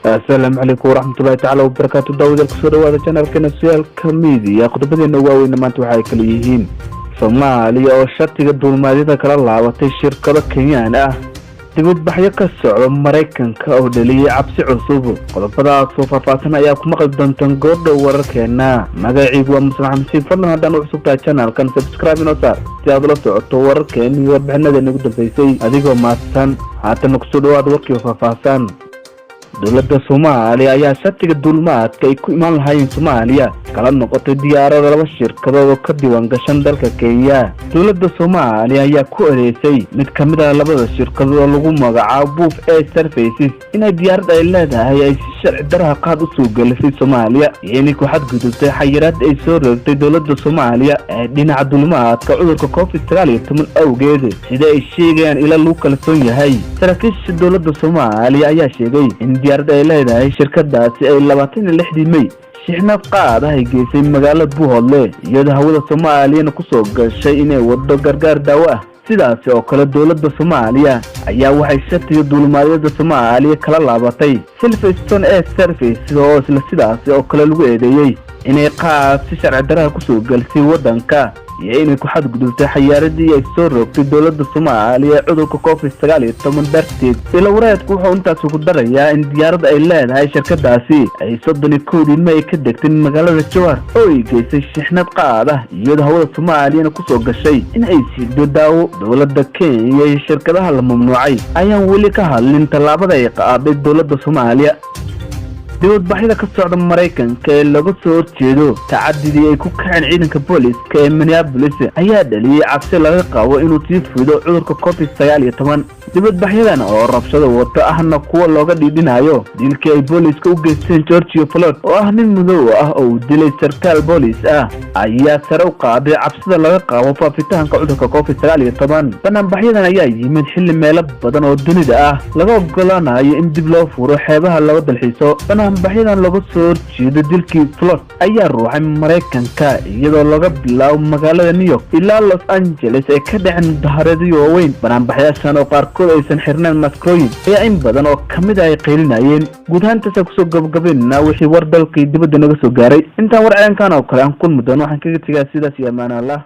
Asalaamu calaykum waraxmatullahi tacaala wabarakaatu. Daawadaal, kusoo dhawaada channelkeena Suyaalka Media. Qodobadeena waaweyna maanta waxa ay kala yihiin: Soomaaliya oo shatiga duulmaadyada kala laabatay shirkado Kenyaan ah, dibadbaxyo ka socda Maraykanka oo dhaliyay cabsi cusub. Qodobadaasoo faahfaahsan ayaa ku maqli doontaan goordhow wararkeena. Magaciigu waa Muslim Xamsiin. Fadlan, haddaan u cusubtahay channelkan, subscribe inoo saar si aad ula socoto wararkeena iyo warbixinadeena ugu dambeysay, adigoo mahadsan. Haatana kusoo dhawaada warkiiba faahfaahsan. Dowladda Soomaaliya ayaa shatiga duulmaadka ay ku imaan lahaayeen Soomaaliya kala noqotay diyaarada laba shirkadood oo ka diiwaan gashan dalka Kenya. Dowladda Soomaaliya ayaa ku eedeysay mid ka mid ah labada shirkadood oo lagu magacaabo Buuf Air Services inay diyaarad ay leedahay ay si sharci daraha qaad usoo gelisay Soomaaliya iyo inay ku xadgudubtay xayiraad ay soo rogtay dowladda Soomaaliya ee dhinaca duulmaadka cudurka COVID-19 awgeed, sida ay sheegayaan ila lagu kalsoon yahay. Saraakiisha dowladda Soomaaliya ayaa sheegay in diyaarad ay leedahay shirkadaasi ay 26-dii May shixnad qaad ah ay geysay magaalada Buuhoodle, iyadoo hawada Soomaaliyana kusoo gashay inay wado gargaar daawo ah. Sidaasi oo kale, dowladda Soomaaliya ayaa waxay shatiga duulimaadyada Soomaaliya kala laabatay Silverstone Air Service oo isla sidaasi oo kale lagu eedeeyey inay qaad si sharci daraha kusoo gelisay waddanka iyo inay ku xadgudubtay xayaaradii ay soo rogtay dowladda Soomaaliya ee cudurka COVID-19 darteed. Ilawareedku wuxuu intaasi ku darayaa in diyaarad ay leedahay shirkadaasi ay 31-dii May ka degtay magaalada Jowhar oo ay geysay shixnad qaad ah, iyadoo hawada Soomaaliyana kusoo gashay in ay siido daawo. Dowladda Kenya iyo shirkadaha la mamnuucay ayaan weli ka hadlin tallaabada ay qaaday dowladda Soomaaliya. Dibadbaxyada ka socda Maraykanka ee laga soo horjeedo tacadidii ay ku kaceen ciidanka booliska ee Minneapolis ayaa dhaliyey cabsi laga qabo inuu sii fido cudurka COVID-19. Dibadbaxyadan oo rabshado wato ahna kuwa looga dhiidhinayo dilkii ay booliska u geysteen George Floyd, oo ah nin madow ah oo uu dilay sarkaal boolis ah, ayaa sare u qaaday cabsida laga qabo faafitaanka cudurka COVID-19. Banaanbaxyadan ayaa yimid xilli meelo badan oo dunida ah laga ogolaanayo in dib loo furo xeebaha laga dalxiiso. Banaanbaxyadan laga soo horjeedo dilkii Floyd ayaa ruuxay Maraykanka, iyadoo laga bilaabo magaalada New York ilaa Los Angeles ay ka dhaceen mudaharaadyo waaweyn. Banaanbaxyaashan oo qaarkood aysan xirneen maskrooyin ayaa in badan oo kamid ah ay qaylinayeen. Guud ahaan intaasa kusoo gabagabaynaa wixii war dalkii dibadda naga soo gaaray. Intaan war ceenkan oo kale aan kulmi doono, waxaan kaga tegaa sidaas iyo amaan Allah.